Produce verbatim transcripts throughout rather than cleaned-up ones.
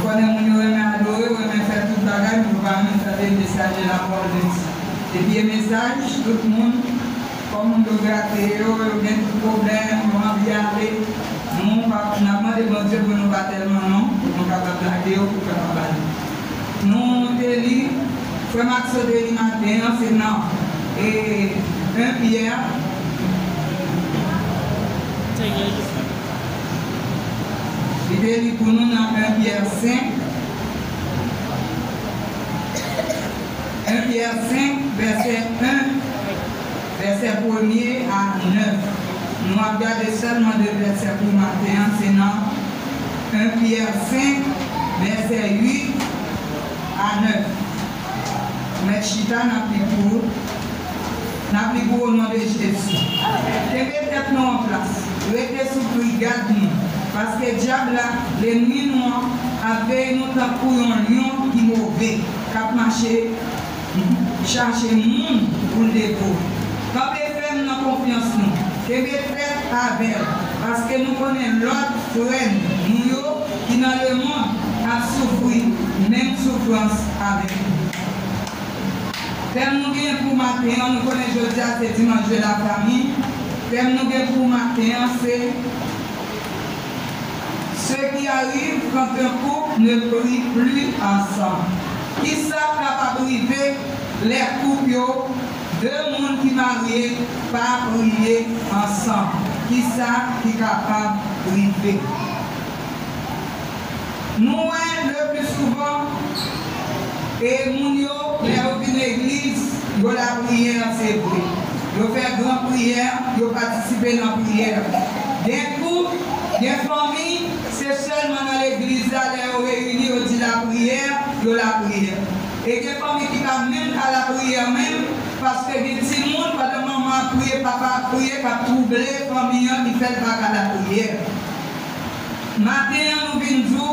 Konnen moun yo renmen adore, renmen fè tout bagay, men yo pa renmen tande mesaj de la parole de Dieu. Depi e mesaj, tout moun, kòm moun yo grate yo, yo gen tout pwoblèm, yo anvi ale. Nou pa, n ap mande Bondye pou nou pa tèlman non, pou nou kapab lage yo, pou kapab ale. Nou te li, frè Maxo te li maten an, se nan, e, en Pyè. Li te li pou nou nan en Pyè senk. En Pyè senk, vèsè en, vèsè premye a nèf. Nou ap gade sèlman de vèsè pou maten an, se nan en Pyè senk, vèsè uit a nèf. Mèt chita, n ap li pou ou. N ap li pou ou, o non de Jezi. Kenbe tèt nou an plas. Rete sou brigad nou. Paske dyab la, lènmi nou an, ap veye nou tankou yon lyon ki move, k ap mache chache moun pou l devore. Kanpe fèm nan konfyans nou. Kenbe tèt avè l, paske nou konnen lòt frè nou yo ki nan lemonn ap soufri menm soufrans avèk nou. Tèm nou gen pou maten an, nou konnen jodi a se dimanch de la famille. Tèm nou gen pou maten an se Ce qui arrive quand un couple ne prie plus ensemble. Kisa k kapab rive lè koup yo, de moun ki marye, pa priye ansanm? Kisa ki kapab rive? Nou wè le pli souvan, e moun yo, lè yo vin legliz, yo lapriyè, se vre. Yo fè gran priyè, yo patisipe nan priyè. Gen koup, gen fanmi, se sèlman nan legliz la, lè yo reyini, yo di lapriyè, yo lapriyè. E gen fanmi ki pa menm ka lapriyè menm, paske gen timoun, pandan manman ap priye, papa ap priye, k ap twouble fanmi an, ki fè l pa ka lapriyè. Maten an, nou vin di w,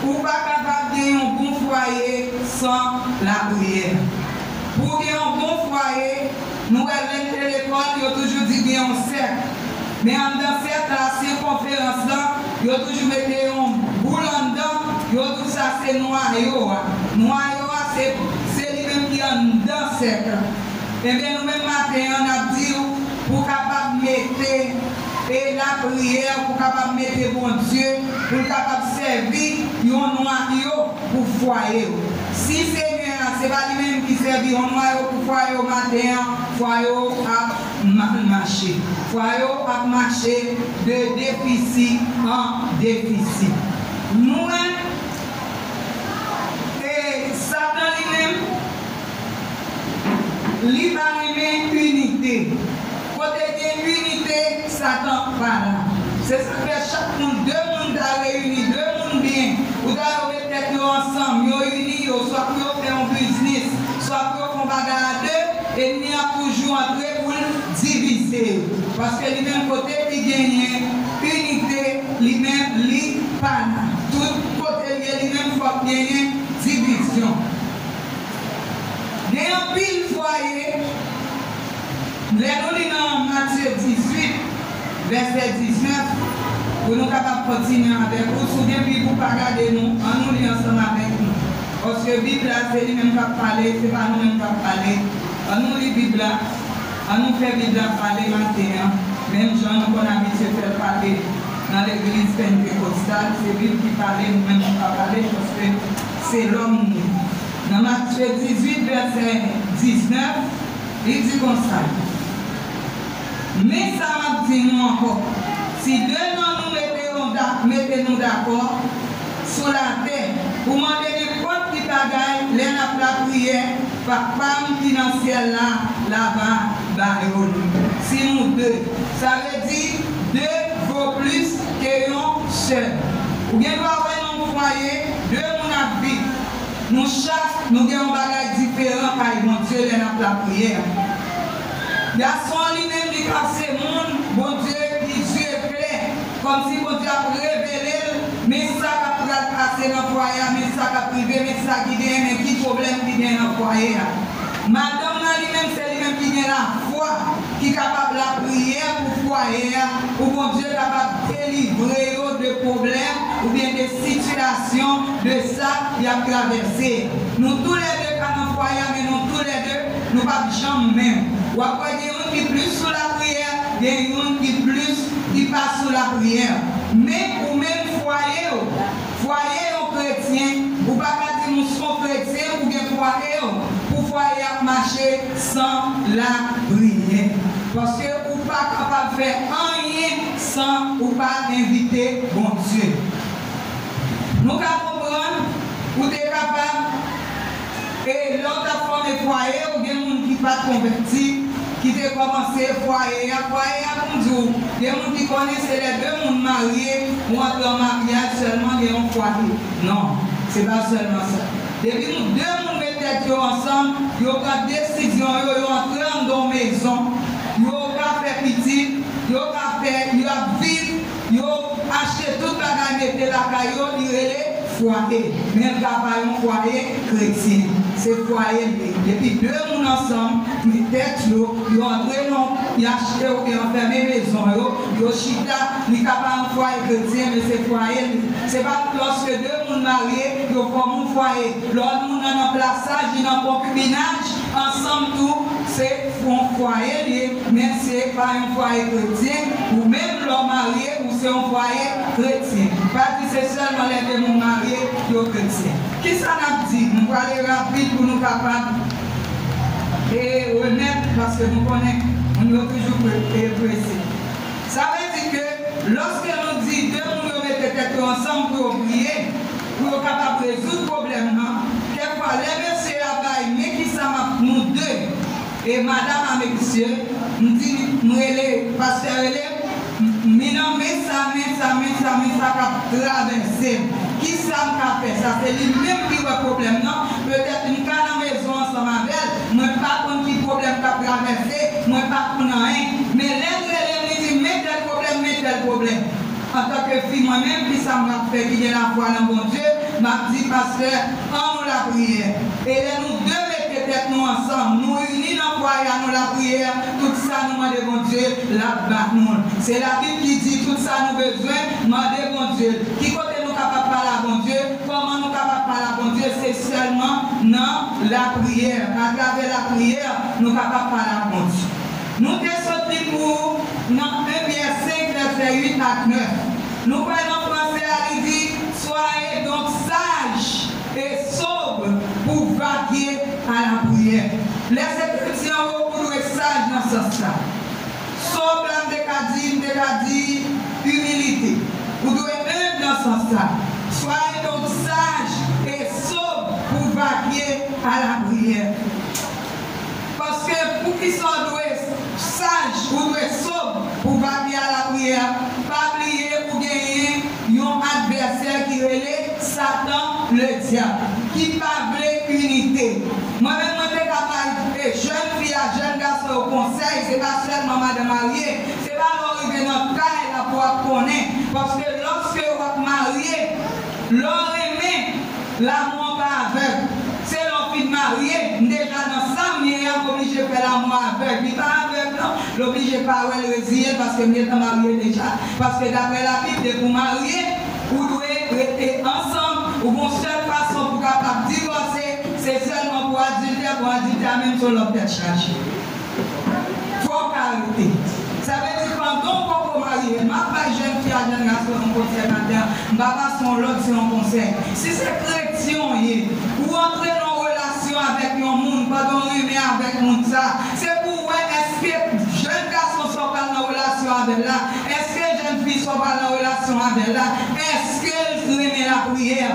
ou pa kapab gen yon bon fwaye san lapriyè. Pou w gen yon bon fwaye, nou wè lè n te lekòl, yo toujou di gen yon sèk. Men anndan sèk la, sikonferans lan, yo toujou mete yon boul anndan, yo di w sa se nwayo a. Nwayo a, se, se li menm ki anndan sèk la. Ebyen, nou menm maten an, n ap di w pou w kapab mete, e, lapriyè, pou w kapab mete Bondye, pou l kapab sèvi yon nwayo pou fwaye w. Si Senyè a, se pa li menm ki sèvi yon nwayo pou fwaye w maten an, fwaye w ap mal mache. Fwaye w ap mache de defisi an defisi. Nou wè, e, Satan li menm, li pa renmen inite. Kote gen inite, Satan pa la. Se sa k fè chak moun, de moun ta reyini, de moun byen, ou ta yo met tèt yo ansanm, yo ini yo, swa pou yo fè yon biznis, swa pou yo fè yon bagay a de, ènmi an ap toujou antre pou l divize yo. Paske li menm kote ki genyen inite, li menm li pa la. Tout kote l ye, li menm fòk genyen divizyon. Gen anpil fwaye, lè nou li nan Matye dizuit, vèsè diznèf, pou nou kapab kontinye avèk ou. Si w gen Bib ou pa gade nou, ann nou li ansanm avèk nou. Paske Bib la, se li menm k ap pale, se pa nou menm k ap pale. Ann nou li Bib la, ann nou fè Bib la pale maten an, menm jan nou konn abitye fè l pale nan legliz Pentekostal, se Bib ki pale, nou menm nou pa pale, paske se lòm nou ye. Nan Matye dizuit, vèsè diznèf, li di konsa, men sa m ap di nou ankò, si de nan nou mete yon da-, mete nou dakò sou latè pou mande nenpòt ki bagay lè n ap lapriyè, Papa m ki nan syèl la, l ava ba yo li. Si nou de, sa vle di de vo plis ke yon sèl. Ou gen dwa wè nan yon fwaye, de moun ap viv. Nou chak, nou gen yon bagay diferan kay Bondye lè n ap lapriyè. Gason an li menm, li ka se moun Bondye ki zye klè, kòmsi Bondye ap revele l, men sa k ap pral pase nan fwaye a, men sa k ap rive, men sa ki genyen, men ki pwoblèm ki genyen nan fwaye a. Madanm nan li menm, se li menm ki gen lafwa, ki kapab lapriyè pou fwaye a, pou Bondye kapab delivre yo de pwoblèm oubyen de sitiyasyon sitiyasyon de sa y ap travèse. Nou toulède ka nan fwaye a, men nou toulède, nou p ap janm menm. W ap wè gen youn ki plis sou lapriyè, gen youn ki plis, ki pa sou lapriyè. Men ou menm fwaye w, fwaye yon kretyen, ou pa ka di m ou s on kretyen, ou gen fwaye w, pou fwaye ap mache san lapriyè. Paske ou pa kapab fè anyen san ou pa envite Bondye. Nou ka konprann, ou te kapab, e lè w t ap fòme fwaye, ou gen moun ki pa t konvèti, ki te kòmanse fwaye a, fwaye a, pou m di w, gen moun ki konnen se lè de moun marye, ou antre an maryaj, sèlman gen yon fwaye. Non, se pa sèlman sa. Depi nou de moun met tèt yo ansanm, yo pran desizyon yo, yo antre anndan yon mezon, yo ka fè pitit, yo ka fè, y ap viv, yo achte tout bagay mete lakay yo, li rele fwaye. Men l ka pa yon fwaye kretyen. Se fwaye l ye. Depi de moun ansanm, met tèt yo, yo antre nan, y achte oubyen anfèmen mezon yo, yo chita, li ka pa yon fwaye kretyen, men se fwaye l ye. Se pa lòske de moun marye, yo fòme yon fwaye. Lòt moun nan nan plasaj, li nan konkibinaj, ansanm tou, se yon fwaye l ye, men se pa yon fwaye kretyen. Ou menm, lè w marye, ou se yon fwaye kretyen. Pa di se sèlman lè de moun marye, yo kretyen. Kisa n ap di? Nou prale rapid pou nou kapab, e, remèt, paske nou konnen moun yo toujou pre-, e, prese. Sa vle di ke lòske nou di de moun yo mete tèt yo ansanm pou yo priye, pou yo kapab rezoud pwoblèm nan, kèkfwa lè mesye a bay, men kisa m ap, nou de, e madanm a mesye, m di, m rele, pastè rele, m, mi nan men sa, men sa, men sa, men sa k ap travèse m. Kisa m ka fè? Sa se li menm ki wè pwoblèm nan. Petèt m ka nan mezon ansanm avè l, mwen pa konn ki pwoblèm k ap travèse, mwen pa konn anyen. Men lè l rele m, li di m, men tèl pwoblèm, men tèl pwoblèm. Antanke fi, mwen menm, kisa m ap fè ki gen lafwa nan Bondye? M ap di, pastè, annou lapriyè. E lè nou de mete tèt nou ansanm, nou ini nan fwaye a, nou lapriyè, tout sa nou mande Bondye, l ap ba nou l. Se Labib ki di, tout sa nou bezwen, mande Bondye l. Ki kote nou kapab pale a Bondye? Kòman nou kapab pale a Bondye? Se sèlman nan lapriyè. Atravè lapriyè, nou kapab pale a Bondye. Nou te sot li pou nan en Pyè senk, vèsè uit ak nèf. Nou kwè nan franse a, li di, Soyez donc sages et sobres pour vaquer à la prière. Lè se kretyen ou, ou dwe saj nan sans sa. Sob la, m te ka di, m te ka di imilite. Ou dwe enb nan sans sa. Soyez donc sages et sobres pour vaquer à la prière. Paske poukisa w dwe saj, ou dwe sob pou vaquer à la prière? Pa bliye ou genyen yon advèsè ki rele Satan, Ledyab, ki pa vle inite. Mwen menm, mwen te ka bay, e, jèn fi a, jèn gason yo konsèy, se pa sèlman madan marye, se pa lè w rive nan kay la pou w ap konnen, paske lòske w ap marye, lè w renmen, lanmou an pa avèg. Se lè w fin marye, m deja nan sa m ye a, m oblije fè lanmou avèg. Li pa avèg non, l oblije pa wè l, reziye l, paske m gentan marye deja. Paske daprè Labib, depi w marye, ou dwe rete ansanm, ou gon sèl fason pou kapab divòse, se sèlman pou adiltè, bon, adiltè a menm se yon lòt tèt chaje. Fò w ka rete. Sa vle di pandan w poko marye, m ap bay jèn fi a, jèn gason yon konsèy maten an, m pa pase yon lòd, se yon konsèy. Si se kretyen w ye, ou antre nan yon relasyon avèk yon moun pandan w renmen avèk moun sa, se pou w wè èske jèn gason sa w pral nan relasyon avè l la, èske jèn fi sa w pral nan relasyon avè l la, èske l renmen lapriyè,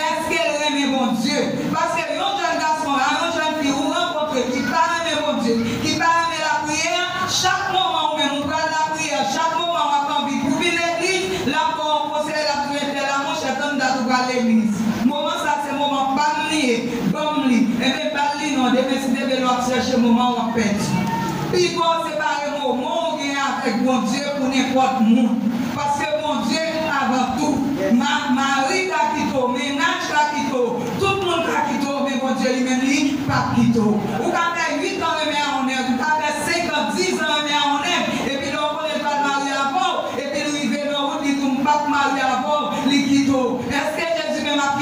èske l renmen Bondye? Paske yon jèn gason a yon jèn fi ou rankontre ki pa renmen Bondye, ki pa renmen lapriyè, chak moman ou menm ou pral lapriyè, chak moman w ap anvi pou vin legliz, l ap ba w konsèy, l ap di w entèl la, monchè, tann dat ou pral legliz. Moman sa se moman pa m li ye, ban m li. Enben, ba l li non, demen si Dye vle lè w ap chèche moman w ap pèdi. Pifò w separe moman w gen avèk Bondye pou nenpòt moun. Paske Bondye avan tou. Ma-, mari ka kite w, mennaj ka kite w, tout moun ka kite w, men Bondye li menm li p ap kite w. Ou ka fè uit an renmen a yon nèg, ou ka fè senk an, diz an renmen a yon nèg, epi lè w konnen l pral marye avè w, epi l rive nan wout, li di w m p ap marye avè w, li kite w. Èske Jezi menm ap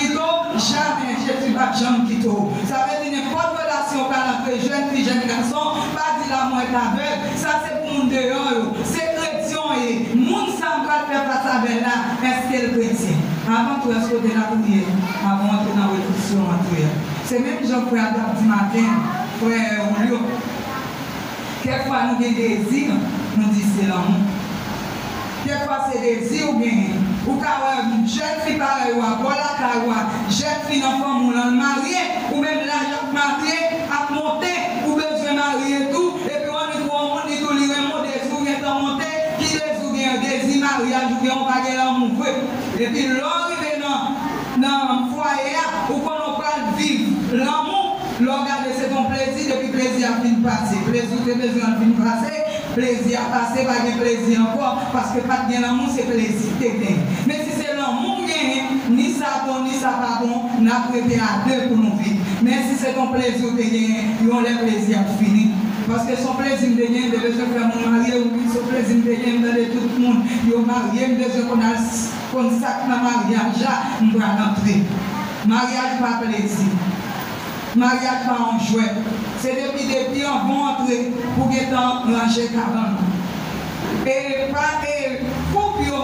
janm kite w. Sa vle di nenpòt relasyon w pral antre, jèn fi, jèn gason, pa di lanmou èk avèg. Sa se pou moun deyò yo. Se kretyen w ye. Moun sa m pral fè fas avè l la, èske l kretyen? Avan tou, èske w te lapriyè avan w antre nan relasyon w antre a? Se menm jan frè a t ap di maten, frè Julio. Kèk fwa nou gen dezi, nou di se lanmou. Kèk fwa se dezi ou genyen. Ou ka wè jèn fi parèy ou a, bò lakay ou a, jèn fi nan fanmi w lan, l marye, ou menm laj ap marye, ap monte, ou bezwen marye tou, epi w annik wè yon moun, li di w li renmen w, dezi w gentan monte, ki dezi w genyen, dezi maryaj ou genyen, ou pa gen lanmou vre. Epi lè w rive nan, nan fwaye a, ou konnen w pral viv lanmou, lè w gade se t on plezi, depi plezi a fin pase. Plezi w te bezwen an fin pase, plezi a pase, pa gen plezi ankò, paske pa t gen lanmou, se plezi te gen. Men si se lanmou w genyen, ni sa bon, ni sa pa bon, n ap rete a de pou nou viv. Men si se t on plezi w te genyen, yon lè plezi ap fini. Paske s on plezi m te genyen, m te bezwen fè moun marye, wi, s on plezi m te genyen, m tande tout moun, yo marye, m bezwen konn al s-, konn sa k nan maryaj la, m pral antre. Maryaj pa plezi. Maryaj pa yon jwèt. Se depi, depi anvan w antre, pou gentan ranje kabann. E pa, e koup yo,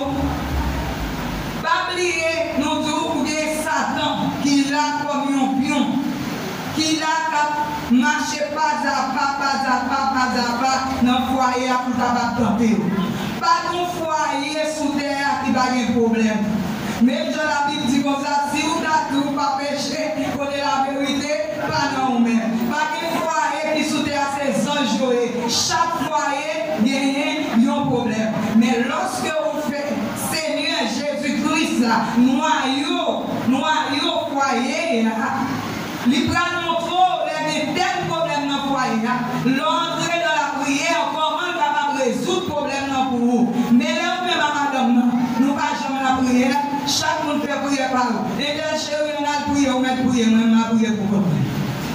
pa bliye, nou di w, ou gen Satan ki la kòm yon pyon, ki la k ap mache pazapa, pazapa, pazapa nan fwaye a pou l kapab tante w. Pa gen fwaye sou tè a ki pa gen pwoblèm. Menm jan Labib di konsa, si w ta di w pa peche, kote laverite pa nan ou menm. Pa gen fwaye ki sou tè a se zanj yo ye. Chak fwaye genyen yon pwoblèm. Men lòske ou fè Senyè Jezi Kris la nwayo, nwayo fwaye a, li pral montre w lè gen tèl pwoblèm nan fwaye a. Lè w antre nan lapriyè, kòman l kapab rezoud pwoblèm nan pou ou. Men lè ou menm a madanm nan, nou pa janm nan priyè, chak moun fè priyè pa yo. Entèl cheri, ann al priye, ou mèt priye, mwen m a priye pou kont mwen.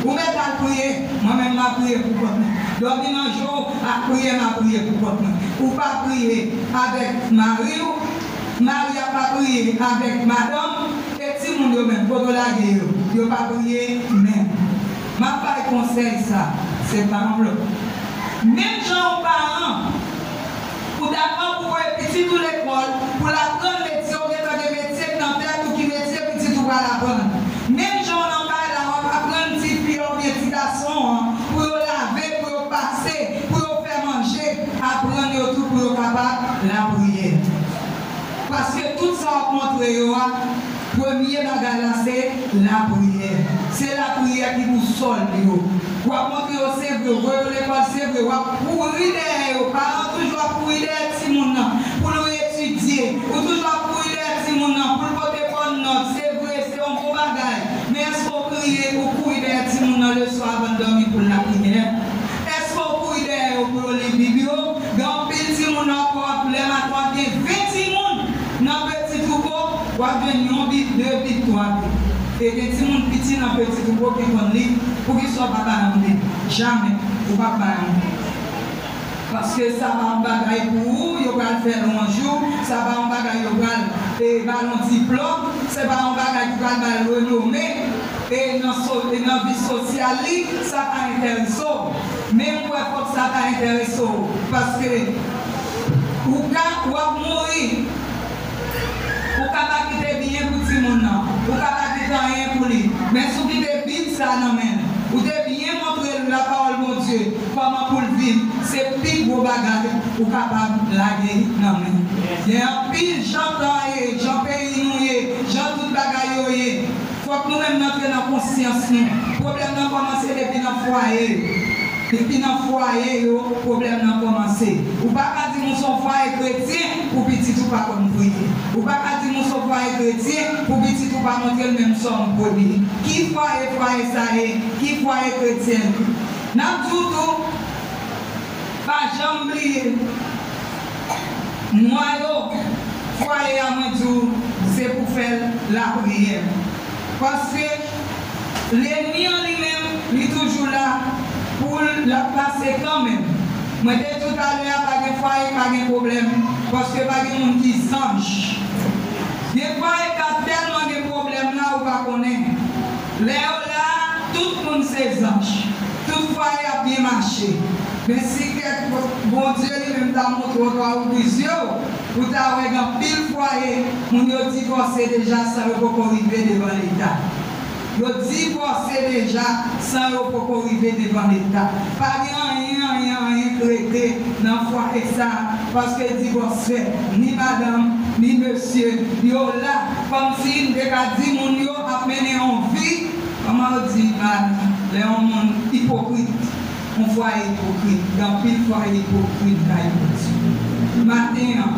Ou mèt al priye, mwen menm m a priye pou kont mwen. Dòmi nan je w, a priye, m a priye pou kont mwen. Ou pa priye avèk mari w, mari a pa priye avèk madanm, e timoun yo menm, kote w lage yo? Yo pa priye menm. M ap bay konsèy sa, se pa yon blòf. Menm jan yon paran, ou dakò pou voye pitit ou lekòl, pou l aprann metye, ou gentan gen metye k nan tèt ou, ki metye pitit ou pral aprann. Menm jan w nan kay la, w ap aprann tifi a oubyen ti gason an, pou yo lave, pou yo pase, pou yo fè manje, aprann yo tou pou yo kapab lapriyè. Paske tout sa w ap montre yo a, premye bagay la se lapriyè. Se lapriyè ki bousòl yo. W ap montre yo se vre, w voye yo lekòl se vre, w ap kouri dèyè yo. Paran toujou ap kouri dèyè timoun nan pou l etidye. Ou toujou ap kouri dèyè timoun nan pou l pote bòn nòt. Se vre, se yon bon bagay. Men èske w priye, ou kouri dèyè timoun nan leswa avan l dòmi pou l lapriyè? Èske w kouri dèyè yo pou yo li Bib yo? Gen anpil timoun nan kò w ap lè maten w ap gen ven timoun nan peti twoupo, w ap jwenn yon Bib, de Bib, twa Bib. E gen timoun piti nan peti twoupo ki konn li, poukisa w pa ba yon Bib? Jamè, ou p ap ba yon Bib. Paske sa pa yon bagay pou ou, yo pral fè lwanj ou, sa pa yon bagay yo pral, e, ba l yon diplòm, se pa yon bagay ki pral ba l renome, e nan so-, e nan vi sosyal li, sa pa enterese w. Men m kwè fòk sa ta enterese w, paske ou ka, w ap mouri, ou ka pa kite byen pou timoun nan, ou ka pa kite anyen pou li. Men si w kite Bib sa nan men l, ou te byen montre l lapawòl Bondye, kòman pou l viv, se pi gwo bagay ou kapab lage nan men l. Gen anpil jan tan ye, jan peyi nou ye, jan tout bagay yo ye. Fòk nou menm n antre nan konsyans nou. Pwoblèm nan kòmanse depi nan fwaye yo. Depi nan fwaye yo, pwoblèm nan kòmanse. Ou pa ka di m ou se yon fwaye kretyen pou pitit ou pa konn priye. Ou pa ka di m ou se yon fwaye kretyen pou pitit ou pa montre l menm Sòm premye. Ki fwaye, fwaye sa ye? Ki fwaye kretyen? N ap di w tou, pa janm bliye, nwayo fwaye a, mwen di w, se pou fè l lapriyè. Paske lènmi an li menm, li toujou la pou l, l ap pase kanmenm. Mwen te di w talè a, pa gen fwaye k pa gen pwoblèm, paske pa gen moun ki zanj. Gen fwaye k ap tèlman gen pwoblèm la, ou pa konnen. Lè yo Men si kèk Bondye li menm ta montre w, ta ouvri zye w, ou ta wè gen anpil fwaye, moun yo divòse deja san yo poko rive devan Leta. Yo divòse deja san yo poko rive devan Leta. Pa gen anyen, anyen, anyen k rete nan fwaye sa, paske divòs fèt. Ni madanm, ni mesye, yo la, kòmsi m te ka di moun yo ap mennen yon vi, kòman yo di, lè yon moun ipokrit. Yon fwaye ipokrit, gen anpil fwaye ipokrit kay Bondye. Maten an,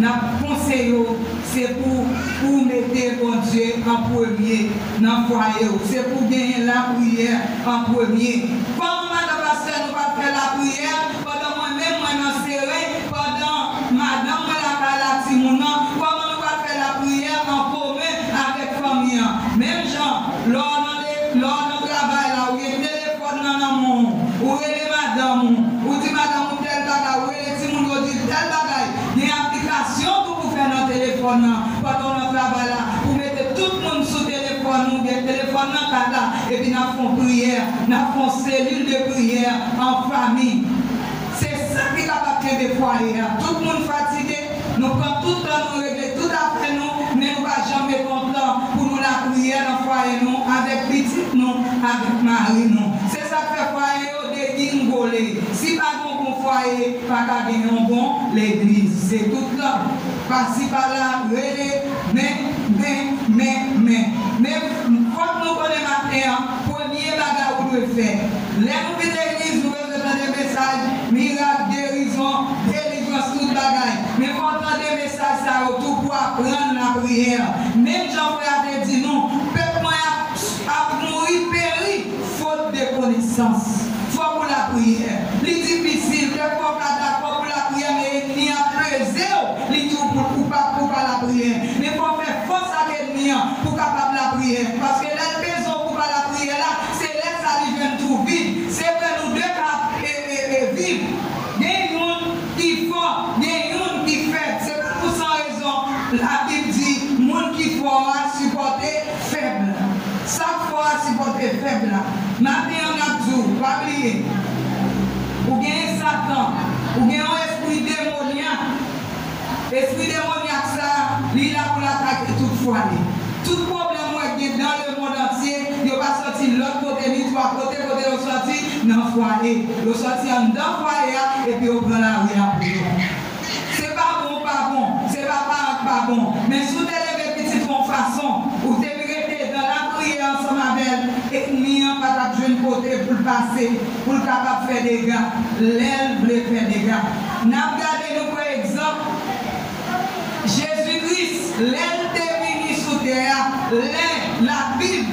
n ap konseye w, se pou ou mete Bondye an premye nan fwaye w. Se pou w genyen lapriyè an premye. Kòman madan pastè nou pa fè lapriyè pandan mwen menm mwen nan seren, pandan madanm mwen lakay la timoun nan, kòman nou pa fè lapriyè an komen avèk fanmi an? Menm jan, lè w nan le-, lè w nan travay la, ou gen telefòn nan nan men w, ou rele madanm ou, ou di madanm ou tèl bagay, ou rele timoun yo di tèl bagay. Gen aplikasyon tou pou fè nan telefòn nan, pandan w nan travay la, pou mete tout moun sou telefòn ou, gen telefòn nan kay la, epi n ap fè yon priyè, n ap fè yon selil de priyè an fanmi. Se sa ki kapab kenbe fwaye a. Tout moun fatige, nou pran tout tan nou regle tout afè nou, men nou pa janm mete yon tan pou nou lapriyè nan fwaye nou, avèk pitit nou, avèk mari nou. Se sa k fè fwaye yo degingole. Si pa gen yon bon fwaye, pa ka gen yon bon legliz. Se tout tan. Pasi pala, rele, men, men, men, men. Men fòk nou konnen maten an, premye bagay ou dwe fè. Lè nou vin legliz, nou bezwen tande mesaj, mirak, gerizon, delivrans, tout bagay. Men fò w tande mesaj sa yo tou pou aprann lapriyè. Menm jan frè a te di nou, pèp mwen ap, ap mouri, peri, fot de konesans. Fòk ou lapriyè. Li difisil, kèk fwa w ka dakò pou lapriyè, men ènmi an peze w, li di w pou, pou pa, pou pa lapriyè. Men fò w fè fòs ak ènmi an pou w kapab lapriyè. Paske lè l peze w pou w pa lapriyè la, se lè sa li jwenn twou vid. Se vre nou de ka, e, e, e, viv. Gen youn ki fò, gen youn ki fèb. Se pa pou san rezon Labib di, moun ki fò a sipòte fèb la. Sa k fò a sipòte fèb la. Maten an, n ap di w, pa bliye, ou genyen Satan, ou gen yon espri demonyak. Espri demonyak sa a, li la pou l atake tout fwaye. Tout pwoblèm ou wè k gen dans le monde entier, yo pa sòti lòt kote, ni twa kote, kote yo sòti, nan fwaye. Yo sòti anndan fwaye a, epi yo pran lari a pou yo. Se pa bon, pa bon. Se pa paran k pa bon. Men si w te leve pitit ou yon fason, ou te rete nan lapriyè ansanm avè l, ènmi an pa t ap jwenn kote pou l pase, pou l kapab fè dega, lè l vle fè dega. N ap gade nou pran egzanp Jezi Kris, lè l te vini sou tè a, lè Labib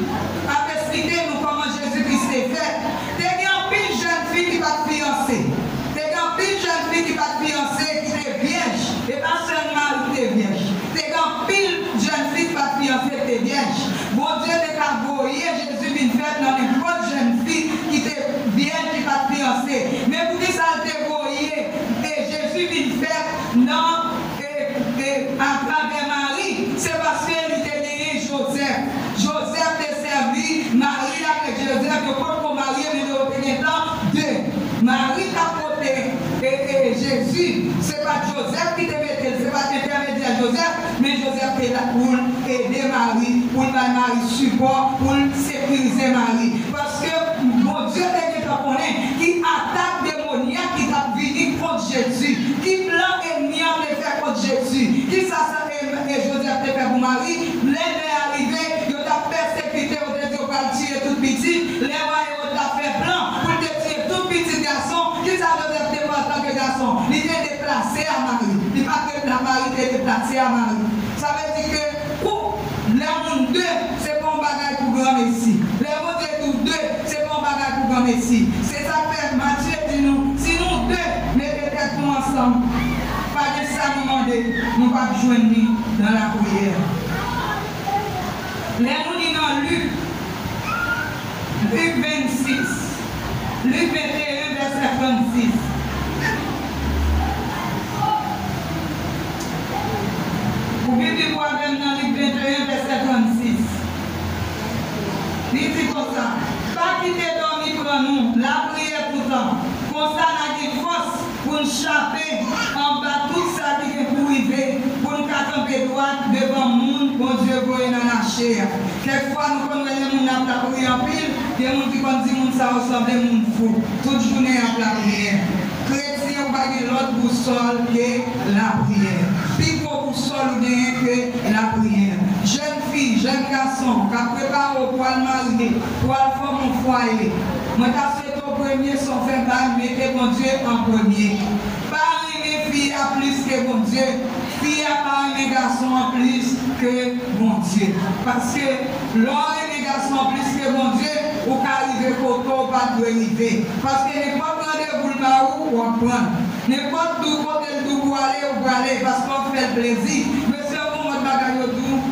ap esplike nou kòman Jezi Kris te fèt, te gen anpil jèn fi ki pa t fiyanse. Te gen anpil jèn fi ki pa t fiyanse, ki te vyèj. E pa sèl Mari ki te vyèj. Te gen anpil jèn fi ki pa t fiyanse, ki te vyèj. Bondye te ka voye Jezi vin fèt nan nenpòt jèn fi ki te vyèj, ki pa t fiyanse. Men poukisa l te voye, e, Jezi vin fèt nan, e, e, atravè Mari? Se paske li te genyen Jozèf. Jozèf te sèvi Mari avèk Jozèf, yo potko marye, men yo te gentan de. Mari t ap pote, e, e, Jezi, se pa t Jozèf ki te mete l, se pa t entèmedyè Jozèf, men Jozèf te la pou l ede Mari, pou l bay Mari sipò, pou l sekirize Mari. Paske Bondye te gentan konnen ki atak demonyak ki t ap vini kont Jezi, ki plan ènmi an te fè kont Jezi, ki sa sa e, e Jozèf te fè pou Mari, lè lè a rive, yo t ap pèsekite, yo te di yo pral tiye tout pitit, lè wa Ewòd t ap fè plan pou l te tiye tout pitit gason, ki sa Jozèf te fè antanke gason? Li te deplase a Mari. Li pa t ret la, Mari te deplase a Mari. Sa vle di ke kou, lè moun de, se pa yon bagay pou granmesi. Lè Bondye di w de, se pa yon bagay pou granmesi. Se sa k fè Matye di nou, si nou de mete tèt nou ansanm, pa gen sa nou mande, nou p ap jwenn li nan lapriyè. Lè nou li nan Lik, Lik vennsis, Lik venteyen, vèsè trannsis. Ou vin li pou avè m nan Lik venteyen, vèsè trannsis. Li di konsa, pa kite dòmi pran nou, lapriyè toutan. chape anba tout sa ki gen pou rive, pou n ka kanpe dwat devan moun Bondye voye nan mache a. Kèk fwa, nou konn wè lè moun ap lapriyè anpil, gen moun ki konn di moun sa yo sanble moun fou. Tout jounen y ap lapriyè. Kretyen, ou pa gen lòt bousòl ke lapriyè. Pi gwo bousòl ou genyen ke lapriyè. Jèn fi, jèn gason k ap prepare w pou al marye, pou al fòme yon fwaye, mwen ta swete w premye sa w fè, bay, mete Bondye an premye. Pa renmen fi a plis ke Bondye. Fi a pa renmen gason an plis ke Bondye. Paske lè w renmen gason an plis ke Bondye, ou ka rive kote w pa t dwe rive. Paske nenpòt randevou l ba ou, w ap pran l. Nenpòt dou kote l di w pou ale, ou prale, paske w ap fè l plezi. Mesye, yon mòd bagay yo di w.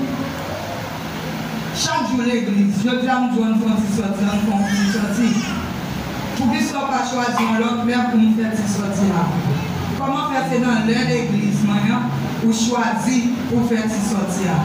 Chak jou legliz, jodi a m di w ann fè yon ti sòti, ann fè yon ti sòti. Poukisa w pa chwazi yon lòt lè pou nou fè ti sòti a? Kòman fè se nan lè legliz mwen an ou chwazi pou fè ti sòti a?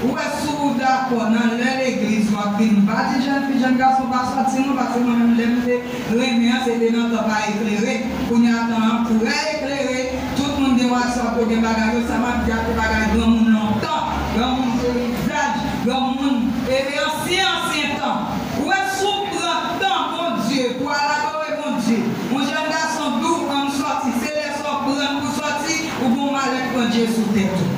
Ou wè, si w dakò nan lè legliz w ap vin, m pa di jèn fi, jèn gason pa sòti non, paske mwen menm lè m te renmen an, se te nan tan pa eklere. Kounye a tan an trè eklere, tout moun gen WhatsApp yo, gen bagay yo, sa m ap di a se bagay granmoun lontan, granmoun Peyizaj, granmoun, e, e ansyen, ansyen tan. Ou wè, si w pran tan Bondye pou al adore Bondye, yon jèn gason di w ann sòti, se lè sa w pran pou sòti, ou gon malèt pandye sou tèt ou.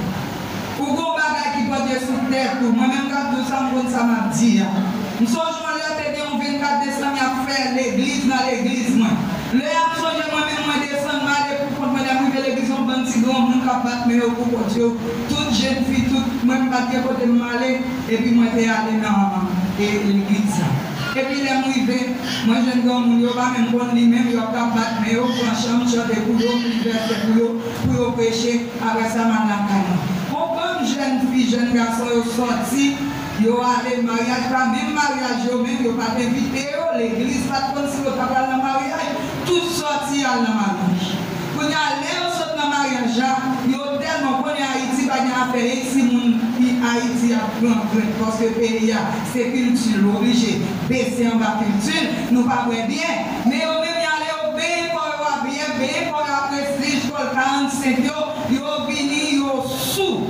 Ou gon bagay ki pandye sou tèt ou. Mwen menm k ap di w sa, m konn sa m ap di a. M sonje yon lè te gen yon vennkat desanm y ap fè legliz nan legliz mwen. Lè a m sonje mwen menm mwen desann, m ale pou kont mwen, lè m rive legliz, yon bann ti granmoun k ap bat men yo pou kont yo. Tout jèn fi, tout, mwen m pa t gen kote m ale, epi mwen te ale nan, e, legliz la. Epi lè m rive, mwen jwenn granmoun yo pa menm konn li menm, yo ap t ap bat men yo, pran chan m chante pou yo, m li vèsè pou yo, pou yo preche. Apre sa, m al lakay mwen. Yon bann jèn fi, jèn gason, yo sòti, yo ale maryaj, pa menm maryaj yo menm, yo pa t envite yo, legliz pa t konn si yo ta pral nan maryaj, tout sòti al nan maryaj. Kounye a, lè yo sot nan maryaj la, yo tèlman konnen Ayiti pa gen afè eksimon ki Ayiti ap pran krent, paske peyi a, se kilti l, oblije bese anba kilti l, nou pa wè byen. Men yo menm, y ale, yo benyen kò yo a byè, benyen kò yo a prestij, kòl karannsenk yo, yo vini, yo sou.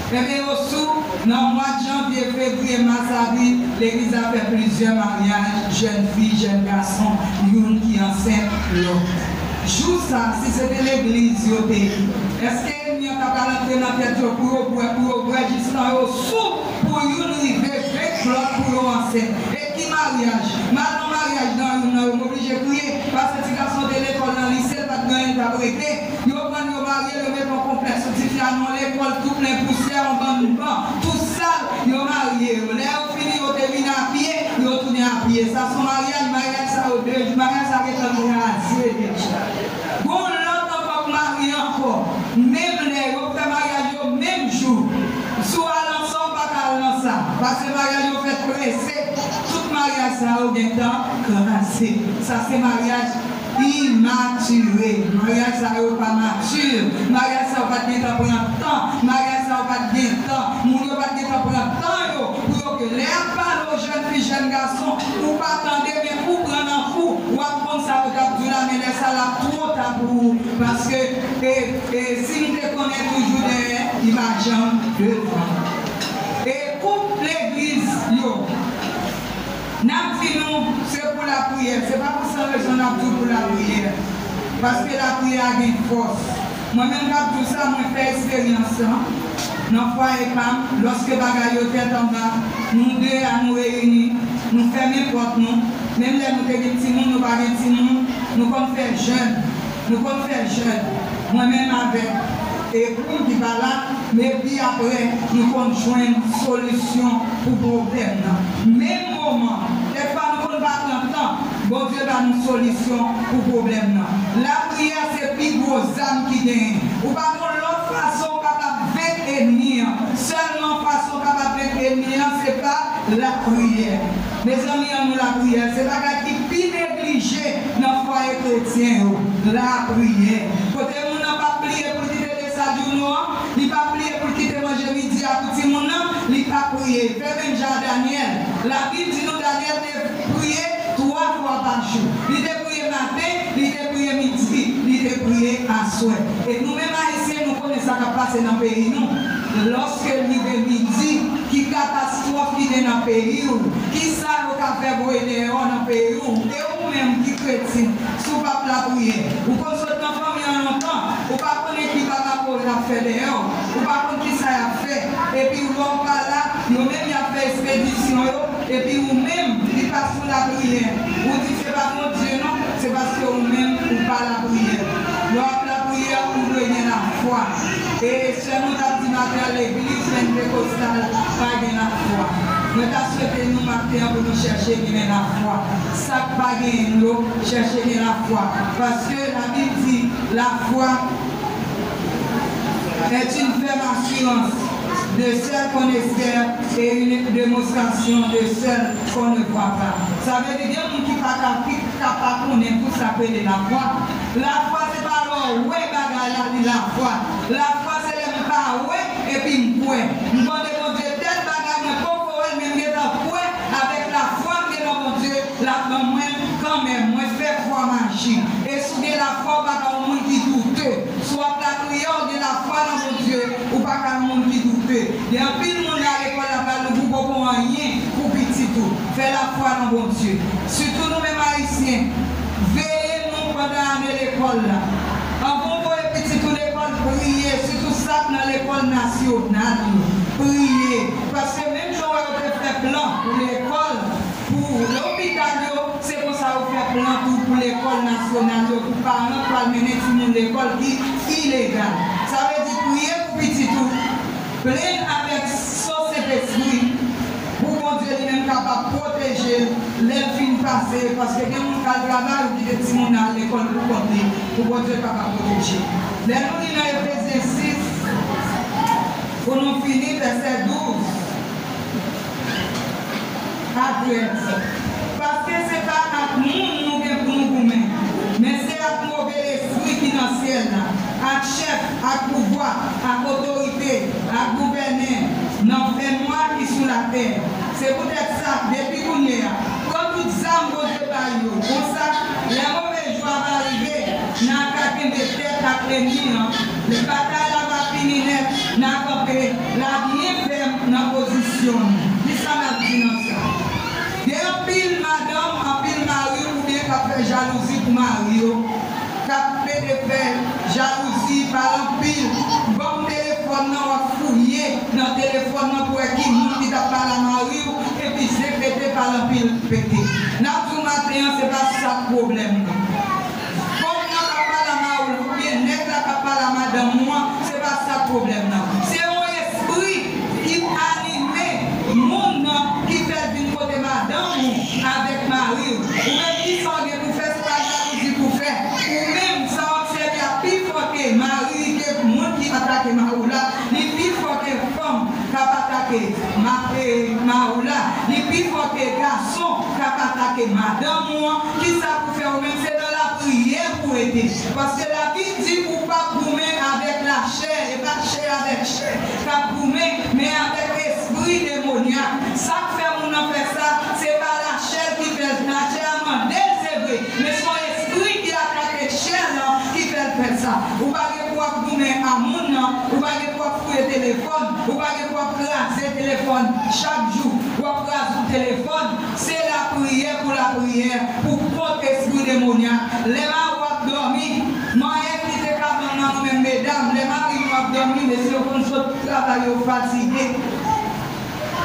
Enben, yo sou, nan mwa janvye, fevriye, mas, avril, legliz la fè plizyè maryaj, jèn fi, jèn gason, youn ki ansent lòt. Jou sa, si se te legliz yo te ye, èske ènmi an ta pral antre nan tèt yo pou yo bwè, pou yo bwè jistan yo sou, pou youn rive vek lòt pou yo ansent? E ki maryaj? M al nan maryaj nan youn nan yo, m oblije kriye, paske ti gason te lekòl nan lise, l pa t gen anyen l t ap regle. Yo pran l, yo marye l, yo mete yon konplèks sou tifi a nan lekòl, tou plen pousyè, yon bann ban, tou sal, yo marye yo. Lè yo fini, yo te vin apye, yo tounen apye. Sa se yon maryaj, maryaj sa yo de, maryaj sa gentan kraze deja. Gon lòt ankò k marye ankò. Menm lè, yo fè maryaj yo menm jou. Si w al nan sa, w pa ka al nan sa. Paske maryaj yo fèt prese. Tout maryaj sa yo gentan kraze. Sa se maryaj imatire. Maryaj sa yo pa matire. Maryaj sa yo pa t gentan pran tan. Maryaj sa yo pa t gen tan. Moun yo pa t gentan pran tan yo pou yo ke lè y ap pale w jèn fi, jèn gason, ou pa tande, men ou pran nan kou, w ap konn sa yo t ap di w la, men lè sa l ap twò ta pou ou. Paske, e, e, si m te konnen toujou dèyè, li pa janm devan. E koup legliz yo. N ap di nou, se pou lapriyè. Se pa pou san rezon n ap di w pou lapriyè. Paske lapriyè a gen fòs. Mwen menm k ap di w sa, mwen fè eksperyans lan nan fwaye pa m. Lòske bagay yo tèt anba, nou de a nou reyini, nou fèmen pòt nou. Menm lè nou te gen timoun, nou pa gen timoun, nou konn fè jèn. Nou konn fè jèn, mwen menm avèk, e, pou m ki pa la, men epi apre, nou konn jwenn solisyon pou pwoblèm nan. Menm moman, dèfwa nou konn pa pran tan, Bondye ba nou solisyon pou pwoblèm nan. Lapriyè se pi gwo zam ki genyen. Ou pa gon lòt fason ou kapab venk ènmi an. Sèlman fason ou kapab venk ènmi an, se pa lapriyè. Mezanmi, ann nou lapriyè. Se bagay ki pi neglije nan fwaye kretyen yo. Lapriyè. Kote moun nan p ap pliye pou l kite desajounen an, li p ap pliye pou l kite manje midi a pou timoun nan, li p ap priye. Fè menm jan a Danyèl. Labib di nou Danyèl te priye twa fwa pa jou. Li te priye maten, li te priye midi, li te priye aswè. E nou menm Ayisyen, nou konnen sa k ap pase nan peyi nou. Lòske l rive midi, ki katastwòf ki gen nan peyi w? Kisa yo ka fè voye dèyè w nan peyi w? E ou menm ki kretyen, si w p ap lapriyè, ou konn sot nan fanmi an lontan, ou pa konnen ki baba koz ap fè dèyè w, ou pa konn kisa y ap fè, epi lè w pa la, yo menm y ap fè espedisyon yo, epi ou menm, li pa sou lapriyè. Ou di se pa Bondye non, se paske ou menm ou pa lapriyè. Lè w ap lapriyè, ou dwe gen lafwa. E sè nou t ap di maten an, legliz Pentecostal pa gen lafwa. Mwen ta swete nou maten an pou nou chèche gen lafwa. Sa k pa genyen yo, chèche gen lafwa. Paske Labib di, lafwa est une ferme assurance de celle qu'on espère et une démonstration de celle qu'on ne voit pas. Sa vle di gen moun ki pa ka, ki ka pa konnen tout sa k rele lafwa. Lafwa se pa lè w wè bagay la, li lafwa. Lafwa se lè m pa wè epi m kwè. M konnen Bondye tèl bagay, mwen poko wè l, men m gentan kwè avèk lafwa m gen nan Bondye, l ap ban mwen l kanmenm. Mwen fè fwa m aji. E si w gen lafwa, w pa ka yon moun ki doute. Si w ap lapriyè, w gen lafwa nan Bondye, ou pa ka yon moun ki doute. Gen anpil moun la lekòl la pral ouvri, poko anyen pou pitit ou. Fè lafwa nan Bondye. Sitou nou menm Ayisyen, veye nou pandan ane lekòl la. Anvan w voye pitit ou lekòl, priye, sitou sa k nan lekòl nasyonal yo. Priye. Paske menm jan w wè yo te fè plan pou lekòl, pou lopital yo, se konsa yo fè plan tou pou lekòl nasyonal yo, pou paran k pral mennen timoun lekòl ki ilegal. Sa vle di priye pou pitit ou, plenn avèk so Sentespri, pou Bondye li menm kapab pwoteje l lè l fin pase, paske gen moun k al travay, ou kite timoun nan al lekòl pou kont li, pou Bondye kapab pwoteje. Lè nou li nan Efezyen sis, pou nou fini, vèsè douz a trèz. Paske se pa ak moun nou gen pou nou goumen, men se ak move lespri ki nan syèl la, ak chèf, ak pouvwa, ak otorite, ak gouvènè nan fènwa ki sou latè. Se poutèt sa, depi kounye a, pran tout zam Bondye bay yo. Konsa, lè move jou ap arive, n a ka kenbe tèt ak lènmi an. Lè batay la va fini nèt, n a kanpe la byen fèm nan pozisyon nou. Kisa n ap di nan sa? Gen anpil madanm, anpil mari oubyen k ap fè jalouzi pou mari yo, k ap pede fè jalouzi pa l anpil. Ban m telefòn nan, w ap fouye nan telefòn nan pou wè ki moun ki t ap pale a mari w, epi zen pete pa l anpil pete. N ap di w maten an, se pa sa k pwoblèm nan. Fanm nan k ap pale a mari w oubyen nèg la k ap pale a madanm ou an, se pa sa k pwoblèm nan. Se yon espri ki anime moun nan ki fè l vin kote madanm ou avèk mari w. Ou menm, kisa w gen pou fè, se pa jalouzi pou fè. Ou menm, sa w ap sèvi a pi fò ke mari, ke moun ki atake mari w la, li pi fò ke fanm k ap atake ma-, e, mari w la, li pi fò ke gason k ap atake madanm ou an. Kisa pou fè ou menm? Se nan lapriyè pou w rete. Paske Labib di ou p ap goumen avèk lachè, e pa chè avèk chè k ap goumen, men avèk espri demonyak. Sa k fè moun nan fè sa, se pa lachè l ki fè l, lachè a mande l, se vre, men se yon espri ki atake chè l lan ki fè l fè sa. Ou pa gen pou w ap goumen a moun nan, ou pa gen pou w ap fouye telefòn, ou pa gen pou w ap kraze telefòn chak jou, w ap kraze yon telefòn. Se lapriyè pou lapriyè, pou kont espri demonyak. Lè mari w ap dòmi, manyen kite kabann nan nou menm medam, lè mari nou ap dòmi, mesye yo konn sot travay yo fatige.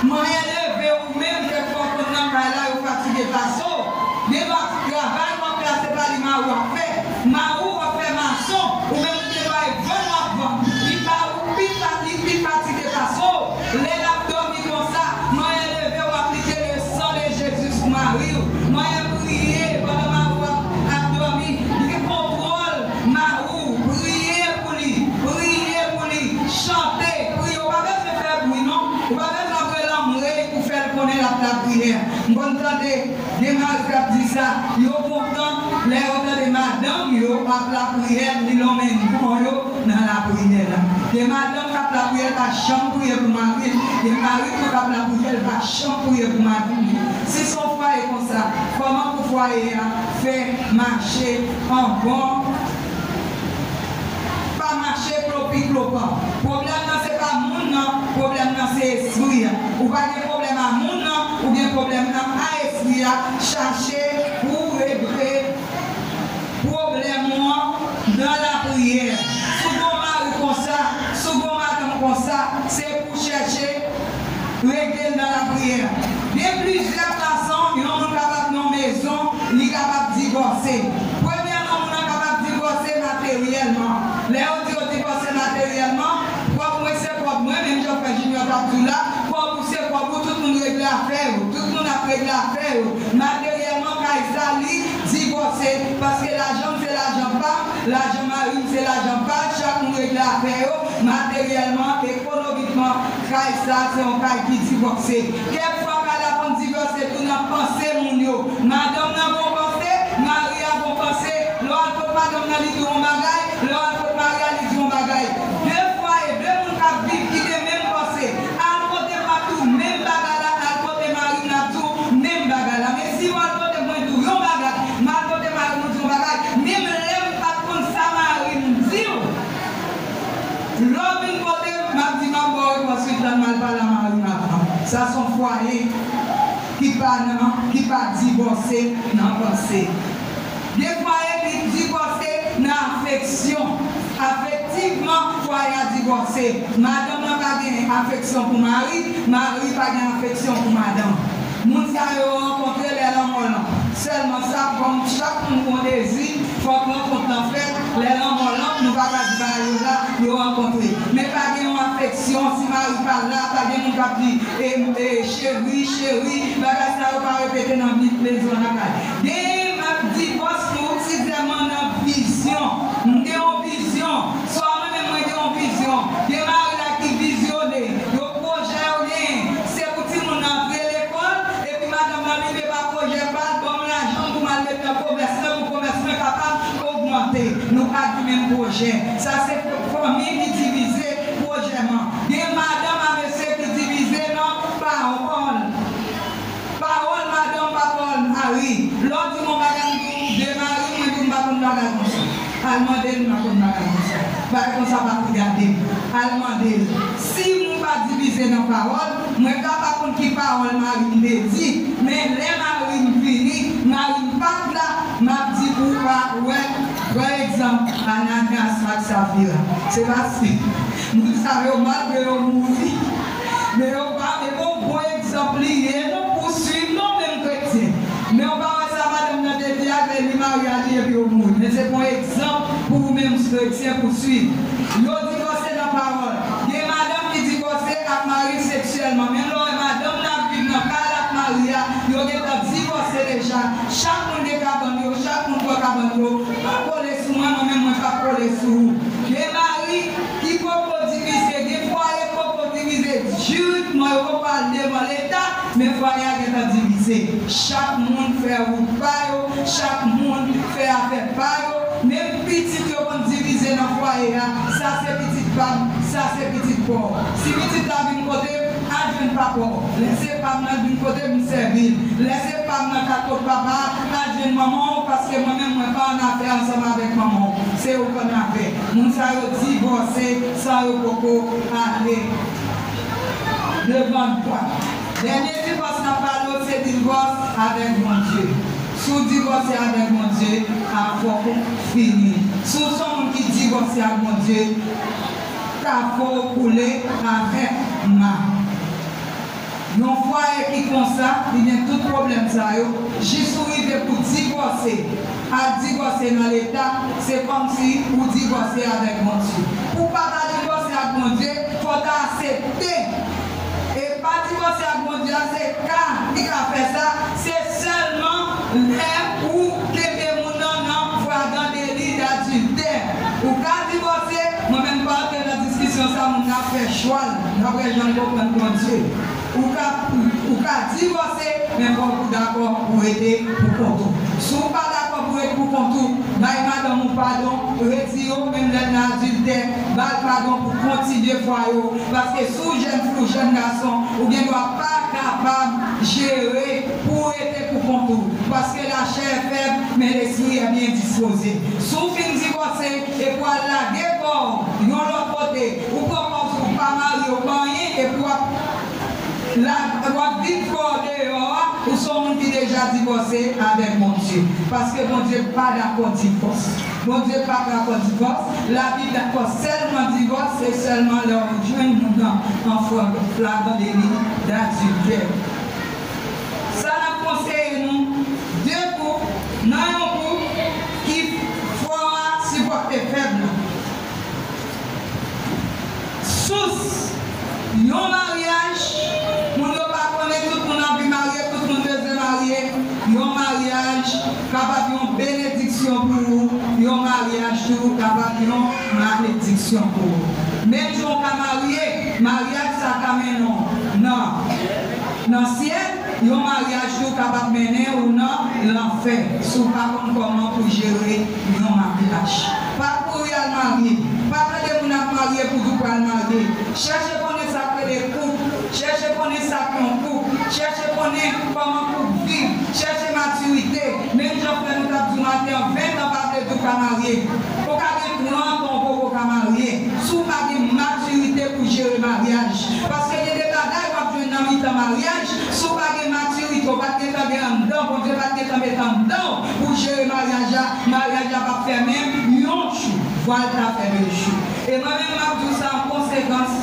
Manyen leve ou menm, kèk fwa w konn nan kay la, yo fatige pase w. Gen lòt travay w ap fè a, se pa li mari w ap fè. Mari w ap fè mason, ou menm ou gen bay vann w ap vann. Li pa ou pi fa-, li pi fatige pase w. Lè l ap dòmi konsa, manyen leve w aplike le sang de Jésus pou mari w. Manyen priye pandan mari w ap, ap dòmi. Gen kontwòl mari w. Priye pou li. Priye pou li. Chante. Priye. Ou pa bezwen fè bri non. Ou pa bezwen ap rele anmwey pou fè l konnen l ap lapriyè. M konn tande gen mari k ap di sa, yo kontan lè yo tande madanm yo ap lapriyè, li lonmen non yo nan lapriyè la. Gen madanm k ap lapriyè, l pa janm priye pou mari l. Gen mari tou k ap lapriyè, l pa janm priye pou madanm li. Si se yon fwaye konsa, kòman pou fwaye a fè mache an bon triplopan. Pwoblèm nan se pa moun nan, pwoblèm nan se espri a. Ou pa gen pwoblèm a moun nan, ou gen pwoblèm nan a espri a. Chache pou regle pwoblèm ou an nan lapriyè. Si w gen yon mari konsa, si w gen yon madanm konsa, se pou chèche regle l nan lapriyè. Gen plizyè fason yon moun kapab nan yon mezon, li kapab divòse. Premyèman, moun nan kapab divòse materyèlman. Lè yo di yo divòse materyèlman, kòb mwen se kòb mwen, menm jan Frè Junior t ap di w la, kòb ou se kòb ou, tout moun regle afè yo, tout moun ap regle afè yo. Materyèlman, kay sa li divòse, paske lajan m se lajan pa m, lajan mari m se lajan pa l, chak moun regle afè yo, materyèlman, ekonomikman, kay sa se yon kay ki divòse. Kèk fwa kay la konn divòse tou nan panse moun yo. Madanm nan gon panse, mari a gon panse, lè w al kot madanm nan li di w yon bagay, lè w al kot mari a li di w yon bagay. De fwa e de moun k ap viv ki gen menm panse. Al kote m ap di w menm bagay la, al kote mari m l ap di w menm bagay la. Men si w al kote mwen di w yon bagay, m al kote mari m ou di yon bagay, menm lè m pa t konn sa mari m di w, lè w vin kote m, m ap di m ap ba w repons wi, tann m al pale a mari m avan. Sa se yon fwaye ki pa nan, ki pa divòse nan panse. Gen fwaye ki divòse nan afeksyon. Afektivman, fwaye a divòse. Madanm nan pa gen afeksyon pou mari, mari pa gen afeksyon pou madanm. Moun sa yo rankontre lè lanmò lank. Sèlman sa, kòm chak moun gon dezi, fòk rankont lan fèt. Lè lanmò lank, nou pa ka di bagay yo la, yo rankontre. Men pa gen yon afeksyon, si mari pa la, pa gen moun k ap di, e, e, cheri, cheri, bagay sa yo pa repete nan vi mezon lakay. Gen m ap divòs tou, sizèman nan vizyon. M gen yon vizyon. Swa mwen menm mwen gen yon vizyon. Gen mari la ki vizyone. Yo pwojè yo genyen. Se pou timoun nan antre lekòl, epi madanm nan li menm pa pwojè pa l, ban m lajan pou m al met nan komès mwen, pou komès mwen kapab ogmante. Nou pa gen menm pwojè. Sa se fanmi ki divize pwojè man. Gen madanm a mesye ki divize nan pawòl. Pawòl madanm pa pawòl mari. Lè w di m yon bagay, m di w de mari, mwen di w m pa konn bagay konsa. Al mande l, m pa konn bagay konsa. Bagay konsa pa pou gade m. Al mande l. Si nou pa divize nan pawòl, mwen ka pa konn ki pawòl mari m te di, men lè mari m vini, mari m pa t la, m ap di pou w pa wè, pran egzanp, Ananyas ak Safira. Se pa si moun sa yo, malgre yo mouri, men yo pa, e bon, bon egzanp li ye, non, pou swiv, non, menm kretyen. Men w pa wè sa madanm nan te di a, lè li marye a, li epi yo mouri. Men se pa yon egzanp pou ou menm kretyen pou swiv. Yo divòse nan pawòl. Gen madanm ki divòse ak mari l seksyèlman. Men lè w wè madanm nan ap viv nan kay la ak mari a, yo gentan divòse deja. Chak moun gen kabann yo, chak moun pran kabann yo. Pa kole sou mwen, mwen menm mwen p ap kole sou ou. Gen mari ki poko divize, gen fwaye poko divize, jiridiman yo poko al devan Leta, men fwaye a gentan divize. Chak moun fè wout pa yo, chak moun fè afè pa yo, menm pitit yo konn divize nan fwaye a, sa se pitit pa m, sa se pitit pa w. Si pitit la vin kote m, al jwenn papa w. Lè se pa m nan vin kote m, sèvi l. Lè se pa m nan ka kot papa a, al jwenn manman w, paske mwen menm mwen pa annafè ansanm avèk manman w. Se ou k annafè. Moun sa yo divòse san yo poko ale devan dwa. Dènye divòs n ap pale w se divòs avèk Bondye. Si w divòse avèk Bondye, a fòk ou fini. Si w se yon moun ki divòse ak Bondye, kafou w koule avèk ma. Yon fwaye ki konsa, li gen tout pwoblèm sa yo, jis ou rive pou divòse. Al divòse nan Leta, se kòmsi ou divòse avèk Bondye. Pou w pa ta divòse ak Bondye, fò w ta aksepte. E pa divòse ak Bondye a, se ka ki ka fè sa, se sèlman lè ou kenbe moun nan nan flagan deli dadiltè. Ou ka divòse, mwen menm m pa antre nan diskisyon sa, moun nan ap fè chwa l, daprè jan l konprann Bondye. Ou ka, ou ka divòse, men fòk ou dakò pou rete pou kont ou. Si w pa dakò pou rete pou kont ou, bay madanm ou padon, retire w menm lè l nan adiltè, ba l padon pou kontinye fwaye w. Paske si w jèn fi, w jèn gason, ou gen dwa pa kapab jere pou w rete pou kont ou. Paske lachè è fèb, men lespri è byen dispoze. Si w fin divòse, epi w al lage kò w yon lòt kote, kote, ou pran pòz ou pa marye, ou pa anyen, epi w ap la, w ap viv fò deyò a, ou se yon moun ki deja divòse avèk Bondye. Paske Bondye pa dakò divòs. Bondye pa dakò divòs. Labib dakò sèlman divòs, se sèlman lè w jwenn moun nan an fwa flagran deli d'adiltè. Sa n ap konseye nou, de koup, nan yon koup ki fò a sipòte fèb la. Sous yon maryaj, moun yo pa konnen, tout moun anvi marye, tout moun bezwen marye. Yon maryaj kapab yon benediksyon pou ou, yon maryaj tou kapab yon malediksyon pou ou. Menm jan w ka marye, maryaj sa ka mennen w nan, nan syèl, yon maryaj tou kapab mennen ou nan lanfè si w pa konn kòman pou jere yon maryaj. Pa kouri al marye. Pa tande moun ap marye pou di w pral marye. Chèche konnen sa k rele koup. Chèche konnen sa k yon koup. Chèche konnen kòman koup viv. Chèche matirite. Menm jan frè nou t ap di w maten an, ven tan pa vle di w ka marye. Ou ka gen trant an, ou poko ka marye. Si w pa gen matirite pou jere maryaj. Paske gen de bagay w ap jwenn nan mitan maryaj, si w pa gen matirite, ou pa t gentan gen anndan, Bondye pa t gentan met anndan w pou jere maryaj la, maryaj la p ap fèmen yon jou, fò l ta fèmen jou. E mwen menm, m ap di w sa an konsekans,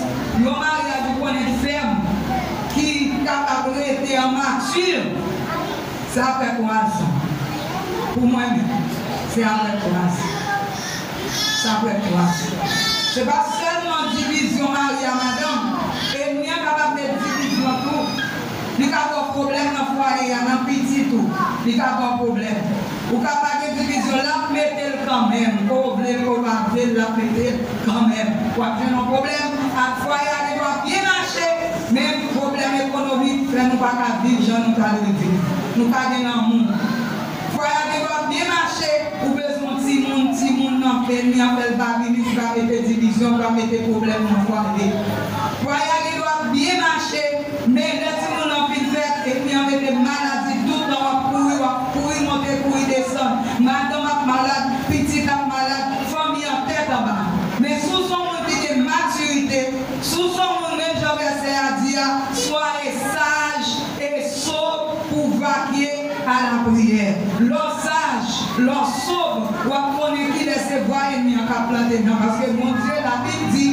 yon maryaj ou konnen fèm, ki kapab rete an mati, se apre twa zan. Pou mwen menm, se apre twa zan. Se apre twa zan. Se pa sèlman divizyon mari a madanm. Ènmi an kapab met divizyon tou. Li ka ba w pwoblèm nan fwaye a, nan pitit ou. Li ka ba w pwoblèm. Ou ka pa gen divizyon, l ap mete l kanmenm. Ke w vle, ke w pa vle, l ap mete l kanmenm. W ap jwenn yon pwoblèm. Ak fwaye a gendwa byen mache, men pwoblèm ekonomik fè nou pa ka viv jan nou ta dwe viv. Nou pa gen lanmou. Fwaye a gendwa byen mache, ou bezwen yon timoun, timoun nan, ènmi an fè l pa vini, ou ka mete divizyon, ou ka mete pwoblèm nan fwaye. Fwaye a gendwa byen mache, men lè timoun nan fin fèt, ènmi an mete maladi, tout tan w ap kouri, w ap kouri monte, kouri desann. Madanm ap malad, pitit ap malad, fanmi an tèt anba. Men si w se yon moun ki gen matirite, si w se yon moun, menm jan vèsè a di a, soyez sage et sot pour vaquer à la prière. Lè w saj, lè w sob, w ap konnen kilè se bwa ènmi an k ap plante nan. Paske Bondye, Labib di,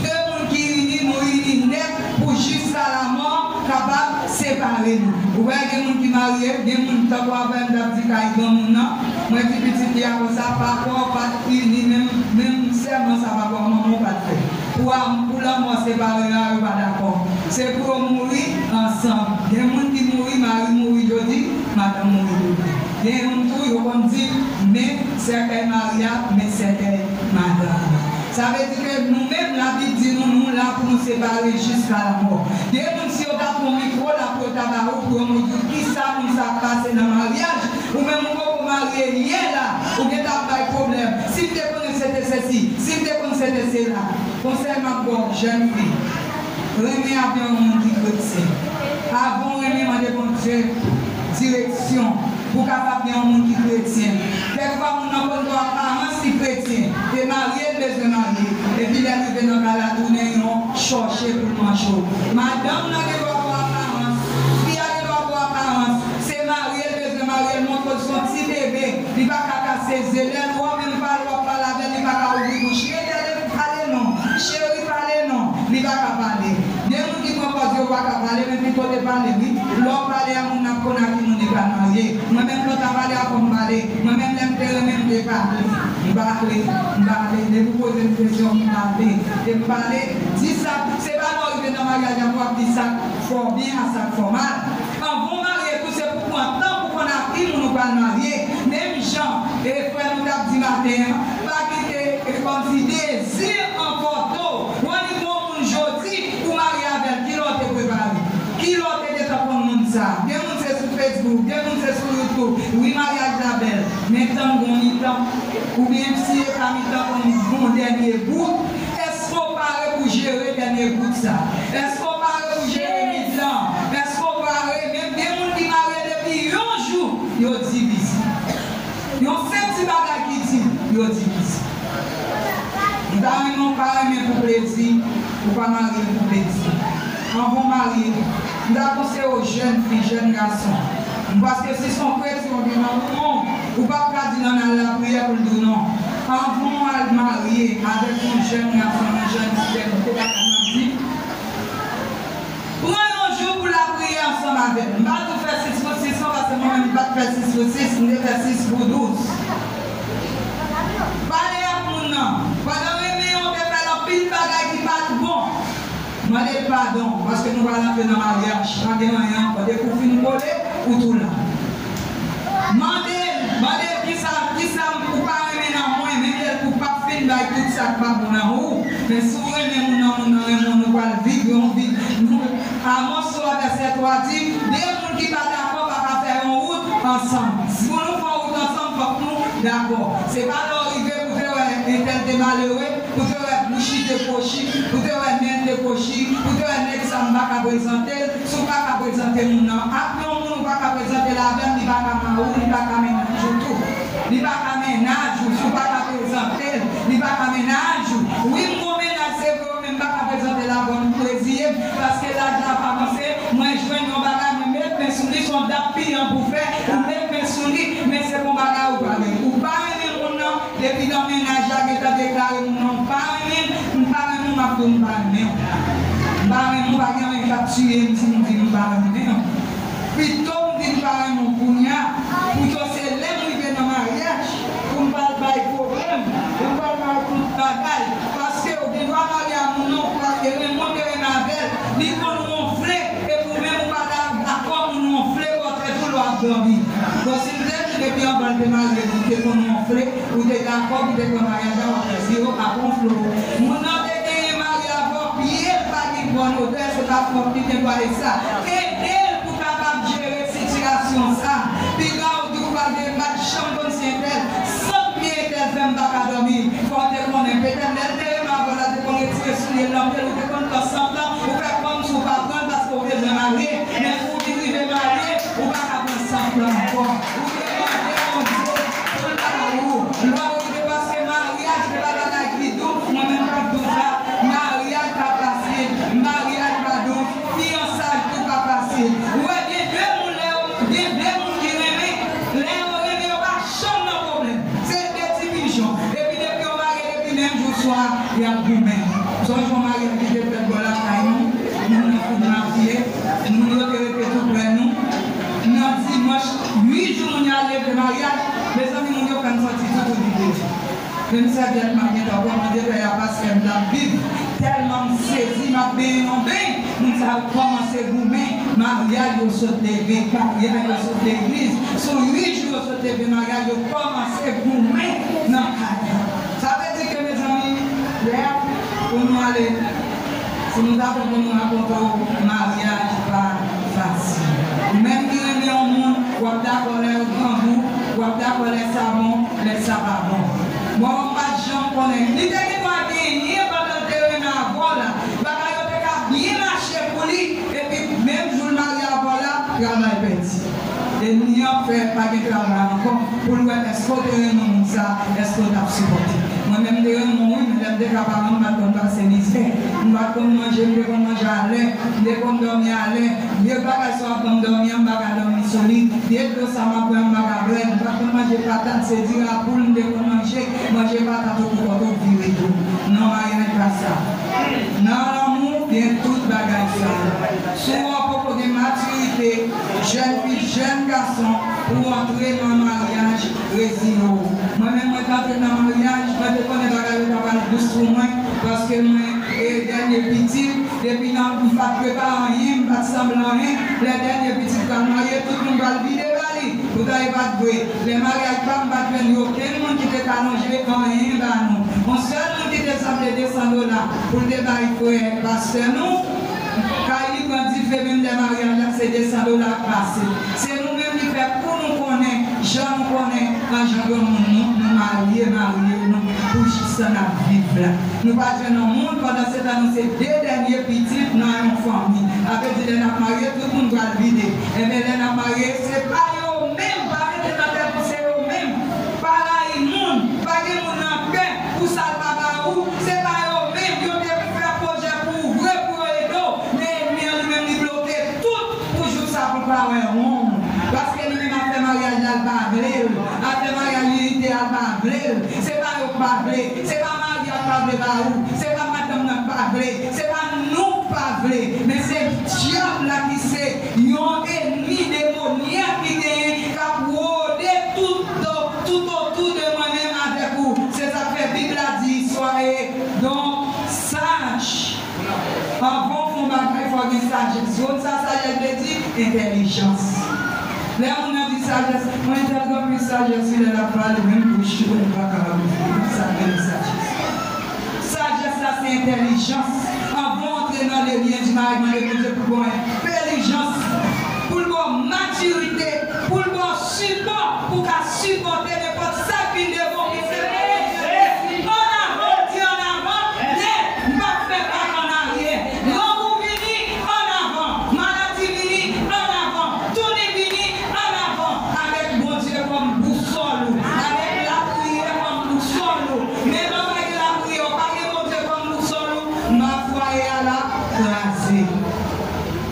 de moun ki ini, nou ini nèt pou jiska lamò kapab separe nou. Ou wè, gen moun ki marye, gen moun tankou avè m t ap di kay granmoun nan. Mwen di pitit li a konsa, papa w pa t ini, menm, menm sèman sa papa w, manman w pa t fè. Pou a, pou lanmò separe a, yo pa dakò. Se pou yo mouri ansanm. Gen moun ki mouri, mari mouri jodi, madanm mouri demen. Gen moun tou, yo konn di, men sèkèy mari a, men sèkèy madanm. Sa vle di ke nou menm, Labib di nou, nou la pou nou separe jiska lamò. Gen moun, si yo ta pran mikwo la pou yo ta ba ou, pou yo montre w kisa moun sa ap pase nan maryaj, ou menm ou poko marye, yè la, ou gentan ap bay pwoblèm. Si m te konnen se te sesi, si m te konn se te sela. Konsèy m ap ba w, jèn fi, renmen avè yon moun ki kretyen. Avan w renmen, mande Bondye direksyon pou w kapab gen yon moun ki kretyen. Kèk fwa, moun nan konn gen aparans li kretyen, e marye l bezwen marye, epi lè l rive nan kay la, tounen yon chòche pou l manje w. Madanm nan gen dwa gen aparans, fi a gen dwa gen aparans, se marye l bezwen marye l, montre l se yon ti bebe, li pa ka kase zye. Lè l wè w menm pale w ap pale avè l, li pa ka ouvri bouch. Rete, pale non. Cheri, pale non. Li pa ka pale. Gen moun ki pran pòz yo pa ka pale, men pito te pale, wi. Lè w pale a moun nan, ap konn a ki moun li pral marye. Mwen menm, lè w ta pale avan m pale. Mwen menm, lè m te renmen, m te pale. M pale, m pale. Depi w poze m kesyon, m pale. E m pale, di sa, se pa lè w rive nan maryaj la pou w ap di sa k fè w byen a sa k fè w mal. Anvan w marye tou, se pou pran tan pou konn a ki moun ou pral marye. Menm jan, e, frè nou t ap di maten an, pa kite, e, kòmsi dezi anfòse w. W annik yon moun jodi, ou marye avè l, kilè w te prepare? Kilè w te gentan konn moun sa? Gen moun se sou Facebook, gen moun se sou YouTube. Wi, maryaj la bèl, men tann gon mitan. Oubyen si e pa mitan, konn gon dènye bout. Èske w pare pou jere dènye bout sa? Èske w pare pou jere mitan? Èske w pare? Menm gen moun ki marye depi yon jou, yo divize. Yon senp ti bagay ki di, yo divize. M ta renmen pa renmen pou plezi, ou pa marye pou plezi. Anvan w marye, m ta konseye w jèn fi, jèn gason. Paske si se yon kretyen ou gen nan moman w, ou p ap ka di l ann al lapriyè pou l di w non. Anvan w al marye avèk yon jèn gason, yon jèn fi, ou pa ka di, pran yon jou pou lapriyè ansanm avè l. M pa di w fè sis pou sis non, paske mwen menm m pa t fè sis pou sis, m te fè sis pou douz. Pale ak moun nan. Pandan w renmen an, w te fè l anpil bagay ki pa t bon. Mande l padon, paske nou pral antre nan maryaj. Pa gen anyen ankò. Depi w fin kole, ou tou la. Mande l, mande l kisa, kisa ou pa renmen nan mwen, mande l pou w p ap fin bay tout sa k pa bon nan ou. Men si w renmen moun nan, moun nan renmen w, nou pral viv yon vi. Nou, Amos twa vèsè twa di, de moun ki pa dakò pa ka fè yon wout ansanm. Si pou nou fè yon wout ansanm, fòk nou dakò. Se pa lè w rive pou te wè entèl te malere, pou te wè bouch li te kwochi, pou te wè nen l te kwochi, pou te wè nèg sa m pa ka prezante l, si w pa ka prezante moun nan ak yon moun ou pa ka prezante l avè l, li pa ka mari w, li pa ka mennaj ou tou. Li pa ka mennaj ou, si w pa ka prezante l, li pa ka mennaj ou. Wi, m gon mennaj, se vre, men m pa ka prezante l avè w, m reziye m, paske laj la ap avanse, mwen jwenn yon bagay, mwen met men sou li, se yon dap piyan pou fè, ou met men sou li, men se bon bagay ou pa gen. Ou pa renmen moun nan, depi nan mennaj la gentan deklare moun nan ou pa renmen l, m pa renmen w, m ap di w m pa renmen w. M pa renmen w, pa gen anyen k ap tiye m si m di m pa renmen w. Pito m di m pa renmen w kounye a, pito se lè m rive nan maryaj pou m pral bay pwoblèm, pou m pral bay tout bagay. Paske ou gen dwa marye a moun nan, ou pa te renmen w, te renmen avè l, li konn wonfle, epi ou menm ou pa ta dakò moun wonfle bò tèt ou lè w ap dòmi. Bon, si l te di depi anvan l te marye, li te konn wonfle, ou te dakò pou te pran maryaj la, w ap fè zero pa konflo. Moun nan te genyen marye avè w, pye l pa gen bòn odè, se pa fòt li, gen dwa e sa. Ede l pou kapab jere sitiyasyon sa. Piga w di w pa gen, pa t janm konn si entèl, sant pye entèl fè m pa ka dòmi. Fò w te konnen, petèt lè l te renmen avè w la, te konn retire soulye l nan pye l, ou te konn pran sant lan, ou fè kòmsi w pa pran l paske w bezwen marye. Men pou w vin rive marye, ou pa ka pran sant lan ankò. Ou te mande Bondye pou l ba ou. Lwa rive paske maryaj se pa bagay ki dous, mwen menm m p ap di w sa. Maryaj pa fasil, maryaj pa dous, fiyansay tou pa fasil. Ou wè, gen de moun lè yo, gen de moun ki renmen, lè yo renmen yo pa janm nan pwoblèm. Se de ti pijon. Epi depi yo marye, depi menm jou swa, y ap goumen. Sonje yon maryaj ki te fèt bò lakay nou, moun nan fout mafye, moun yo te rete tou prè nou. Nan dimanch, uit jou moun yo al leve maryaj, mezanmi, moun yo fè m santi toutouni deja. Menm sèvyèt m ap gentan pran, mande pè a, pastè m t ap viv. Tèlman m sezi, m ap benyen yon beny. Moun sa yo kòmanse goumen, maryaj yo sot leve, maryaj yo sot legliz. Sou uit jou yo sot leve maryaj, yo kòmanse goumen nan kay la. Sa vle di ke, mezanmi, lè pou nou ale, si nou ta pran pou nou rakonte w, maryaj pa fasil. Ou menm ki renmen yon moun, w ap dakò lè yo grangou, w ap dakò lè sa bon, lè sa pa bon. Bon, m pa t janm konnen. Li te gen dwa genyen pandan l te renmen avè w la. Bagay yo te ka byen mache pou li. Epi, menm jou l marye avè w la, travay pèdi. Ènmi an fè pa gen travay ankò pou l wè èske w te renmen moun sa, èske w t ap sipòte. Mwen menm, m te renmen w, wi, men lè m te ka paran, m pa t konn pase mizè. M pa t konn manje, m te konn manje alè. M te konn dòmi alè. Vye bagay sa w ap ban m dòmi an, m pa ka dòmi sou li. Vye dlo sa m ap bwè, m pa ka bwè l. M pa t konn manje patat, se diri a poul m te konn manje. Manje patat ou pou kont ou vire do. Non, maryaj pa sa. Nan lanmou, gen tout bagay sa yo. Si w poko gen matirite, jèn fi, jèn gason, pou w antre nan maryaj, reziye w. Mwen menm, mwen te antre nan maryaj, mwen te konnen bagay yo ta pral dous pou mwen, paske mwen, e, dènye pitit, depi nan, m pa t prepare anyen, m pa t sanble anyen. Lè dènye pitit pral marye, tout moun pral vide ba li. Poutan, e pa t vre. Lè maryaj pa m, m pa t jwenn okenn moun ki te ka lonje anyen ba nou. Yon sèl moun ki te sanble de san dola pou l te bay frè pastè nou, kay li pran dife, menm lè maryaj la, se de san dola k pase. Se nou menm ki fè kou nou konnen, jan nou konnen, an jan granmoun nou, nou marye, marye nou pou jis sa n ap viv la. Nou pa jwenn yon moun, pandan se tan nou se de dènye pitit nan yon fanmi. Sa vle di lè n ap marye, tout moun pral vide. Enben, lè n ap marye, se pa yo menm, pa mete nan tèt ou se yo menm. Pa rayi moun, pa gen moun nan kè pou sa l pa ba ou, se pa yo sa pou l pa wè wonm. Paske li menm afè maryaj la, l pa vle l. Afè maryaj li, li te al pa vle l. Se pa yo k pa vle. Se pa mari a k pa vle ba ou. Se pa madanm nan k pa vle. Se pa nou k pa vle. Men se dyab la ki se yon ènmi demonyak ki genyen, k ap wode tout, tout otou de mwen menm avèk ou. Se sa k fè Bib la di, soyez donc sages. Anvan w fè yon bagay, fò w gen sajès. Ou konn sa sajès vle di? Entèlijans. Lè moun nan di sajès, mwen entèl gen anpil sajès, wi, lè l ap pale, menm bouch li, ou pa ka ouvri. Sa k rele sajès. Sajès la se entèlijans. Anvan w antre nan le lyen di mari, mande Bondye pou l ba w entèlijans, pou l ba w matirite, pou l ba w sipò, pou w ka sipòte nenpòt sa k vin devan w. Ann avan, di ann avan, nèt, m p ap fè pa an aryè. Grangou vini, ann avan. Maladi vini, ann avan. Touni vini, ann avan. Avèk Bondye kòm bousòl ou, avèk lapriyè kòm bousòl ou. Men lè w pa gen lapriyè, w pa gen Bondye kòm bousòl ou, ma fwaye a l ap kraze.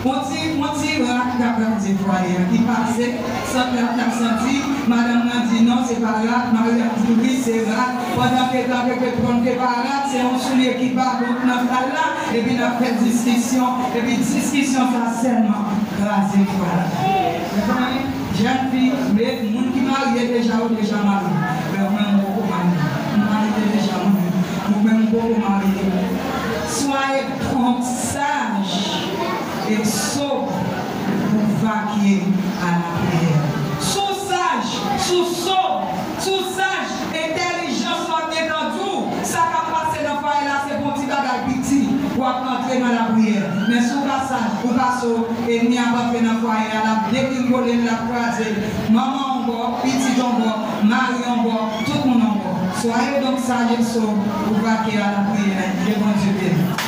On ti, on ti rat k ap kraze fwaye a, ki pase, sant la t ap santi, madanm nan di non, se pa rat, mari a di wi, se rat, pandan ke l ap repete konn ke pa rat, se yon soulye ki pa bon nan kay la, epi n ap fè diskisyon, epi diskisyon sa sèlman kraze fwaye a. Jèn fi, men moun ki marye deja, yo deja marye. Men mwen, m poko marye. M marye deja, mwen menm. Ou menm, ou poko marye. Soyez donc sages et sobres pour vaquer à la prière. Si w saj, si w sob, si w saj, entèlijans w ap gentan di w, sa k ap pase nan fwaye la, se pou yon ti bagay piti, w ap antre nan lapriyè. Men si w pa saj, ou pa sob, ènmi ap antre nan fwaye a, l ap degringole l, l ap kraze l. Manman yon bò, pitit yon bò, mari yon bò, tout moun yon bò. Soyez donc sages et sobres pour vaquer à la prière. Ke Bondye beni.